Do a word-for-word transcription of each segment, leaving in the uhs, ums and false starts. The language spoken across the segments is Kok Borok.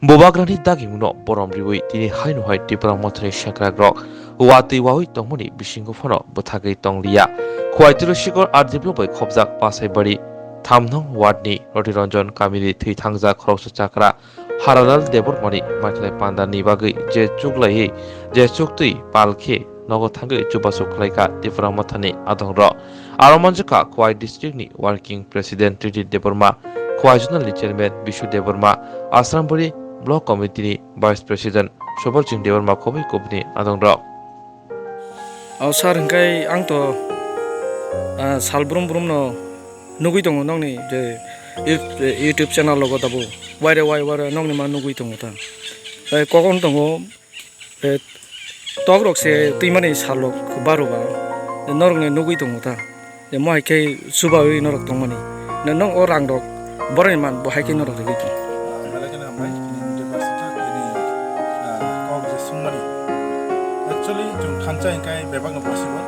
Bubagrani dagimungno borom riwi tini haino hai Tipra Mothani sengkrakrok watwi wawi tongmani bisingo phano bwthagwi tongliya. Khwai Tulsikhor R D block bai khopjak Pasaibari tham nong ward ni Roti Ranjan kamini thwi thangjak khoroksa chakra Haralal Debbarmani maikhlai pandani bagwi je chuklaiwi je chuktwi pal khe nogo thangwi chubachu khlaikha Tipra Mothani adongrok. Aro manjakha Khwai district ni working president T D Debbarma, Khwai zonal ni chairman Bishu Debbarma, Asrambari block committee ni vice president Sobal Singh Debbarma khobwi kubuni adongrok. O sir, hingkai ang to, ah, sal brum brum no nugwi tongo nokni je YouTube, YouTube channel logo tabuk waire wai waire nokni ma nugwi tongo ta. Eh, kokon tongo, eh, tok rok se twimani sal rok baroba norokni nugwi tongo ta. Je mo hai khe chubawi norok tongmani. Na nong o rang rok boroni man bo hai khe norok rigwi tong. Ah, belai kheno hambai, chini media personnel, chini, ah, kok je sungmani. Actually, chwng thansa hingkai bebak no possible.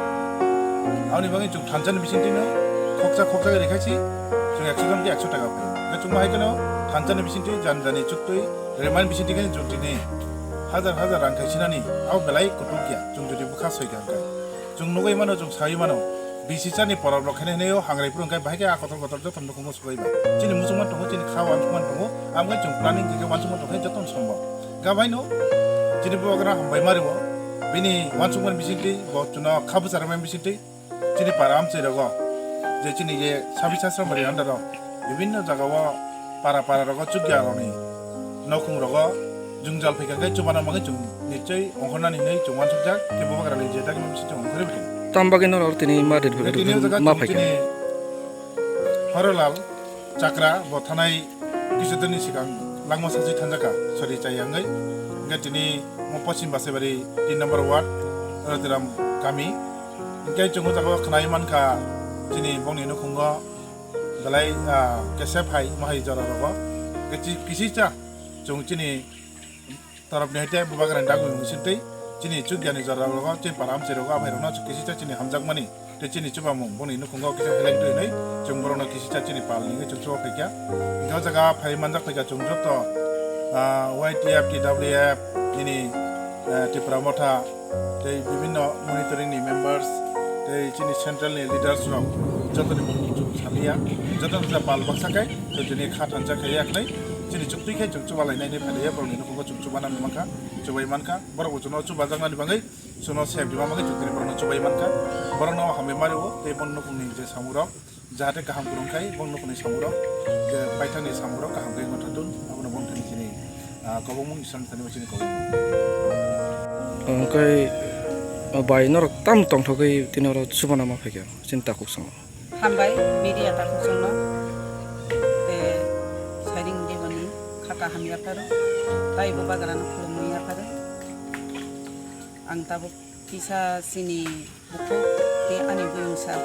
Aboni bagwi chwng thansa ni bising twi no khoksa khoksa khe rikhaisi, chwng ekso jon khe ekso taka pai. Hingkhe chwng bo hai kheno thansa ni bising twi jan jani chuktwi remain bising twi khe chwng tini hajar hajar rang khai sinani, abo belai kutuk ya, chwng jodi bwkha soi kha hingkhe. Chwng nugwi mano, chwng sawi mano, bisi chani porab rok khainai hinwi o hangrai phuru hwnkhe bahai khe a kotor kotor joto nukhungo suklai ba. Chini muchungma tongo, chini kha uansukma tongo, amo khe chwng planning khe uansukma tongkhe jotono sombok. Gabaino chini bubagra hambai ma rwo, bini uansukmani bisingtwi, bo chwngno kha bwcharmani bisingtwi, chini para amchai rogo, je chini ye sabi sasra mari andaro, bibinno jagao para para rogo chukya roni nokhung rogo jwngjal phaikha khe chubana bagwi chwng nichoi ongkhornani hinwi chwng uansukjak, khe bubagrani je dagimani bising chwng ongkhorwi bwkhe. Tam bagwi norok tini ma rit Tini o jaga ma chwng phaikha. Chini Horolal Chakra bo thanai kisa dini sikang langma sachi thanjaka sori chai yangwi. Hingkhe tini mo Poschim Basaibari tin number ward, Rotiram kami. Hingkhe chwng o jaga o khwnai mankha chini bongni nukhungo belai, ah, kese phai mohai jora rogo. Hingkhe chi-, kisisa chwng chini torop ni haite bubagrani dagwi mung sintwi chini chukyani jora rogo chini para amchai rogo aphai rokno kisisa chini hamjakmani. Tei chini chubamung boni nukhungo kisa heleng twi hinwi chwng borokno kisisa chini pal ni wngwi chwng chuba phaikha. Hingkhe o jaga phai manjak phaikha chwng joto, ah, Y T F, T W F, nini, eh, Tipra Motha, tei bibinno monitoring ni members, tei chini central ni leaders rok jotoni mung chwng saliya, jotono ja pal baksa khai, tei tini kha thansa khai yaknai, chini chuktwi khai chwng chuba lainai hinwi phailaiya, borokni nukhungo chwng chuba nangwi mankha, chubai mankha, borok bo chwngno chubajaknani bagwi, chwngno sep rima bagwi chwng tini borokno chubai mankha. Borokno hambai ma rwo tei bono nukhungni je samungrok jahate kaham kwrwng khai, bono nukhungni samungrok je paithakni samungrok kaham khe wngna thantun, abono bono thani chini, ah, kobongmung Iswrani thani bo chini kobongmung. Hwnkhe, o bai norok tam tongthogwi tini oro chubana ma phaikha chini takhuk swngo. Hambai, media takhuk swngo. Te sairing deboni kha kaham yapharo, tai bubagrano khulumwi yapharo. Ang tabuk kisa chini bukhuk tei ani buyungsa.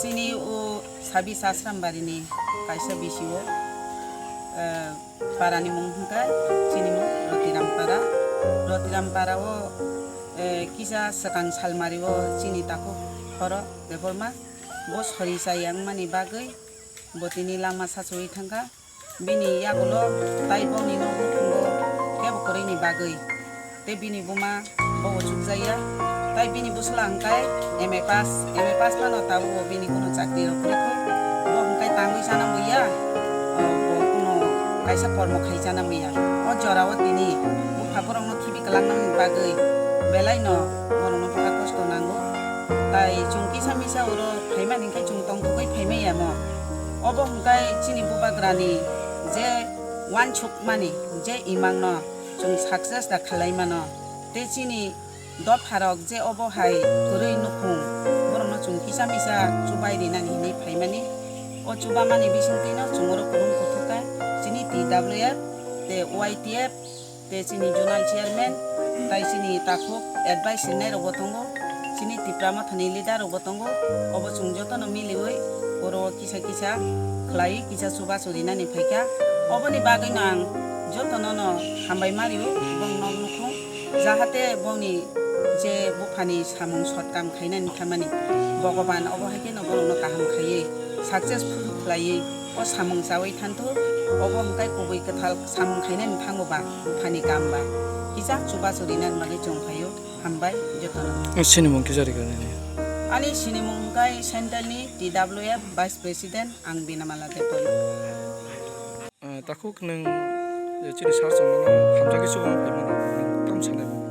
Chini o Sabi Sasrambarini kaisa bisi o, eh, parani mung hwnkha chini mung Rotiram para. Rotiram para o, eh, kisa swkang salmari o chini takhuk horo Debbarma. Bo sori chaya wngmani bagwi bo tini langma sachuwi thangkha. Bini yagulo tai bongni nok nukhungo kebo kwrwini bagwi. Tei bini buma bo uchukjaya. Tai bini bwsla hwnkhe M A pass, M A pass phano tabukbo bini kunu chakri rok kwrwikhu. Bo hwnkhe tangwi chana muya, o, bo kunu kaisa kormo khai chana muya. O jorao tini bupha borokno khibi kwlangnani bagwi belaino borokno bwkha kosto nango. Tai chwng kisa misa oro phaimani hwnkhe chwng tongthogwi phaimaya mo. Obo hwnkhe chini bubagrani je uansukmani je imangno chwng success da khlai mano, tei chini dopharok je obo hai kwrwi nukhung, borokno chwng kisa misa chubai rinani hinwi phaimani. O chubamani bisingtwino chwng oro kwrwng kuthukha chini T W F tei Y T F. Tei chini zonal chairman, tai chini takhuk advice rinai rokbo tongo, chini Tipra Mothani leader rokbo tongo, obo chwng jotono miliwi oro kisa kisa khlaiwi kisa chubachu rinani phaikha. Oboni bagwino ang jotono no hambai mario, bong nok nukhung, jahate bongni je buphani samung sotkam khainani thamani Bhogoban obo hai kheno borokno kaham khaiwi successful khlaiwi o samung chawi thanthuk, Obo hwnkhe kubui kwthal samung khainani thango ba, buphani kam ba. Kisa chubachu rinani bagwi chwng phaio. Hambai jotono. Sinimung kisa rikha nini? Ani sinimung wngkha central ni T W F Vice President, ang Binamala Debbarma. Ah, takhuk nwng, eh, chini sir chwngno hamjakhe chubamu phaimano, nwng tamo sanai?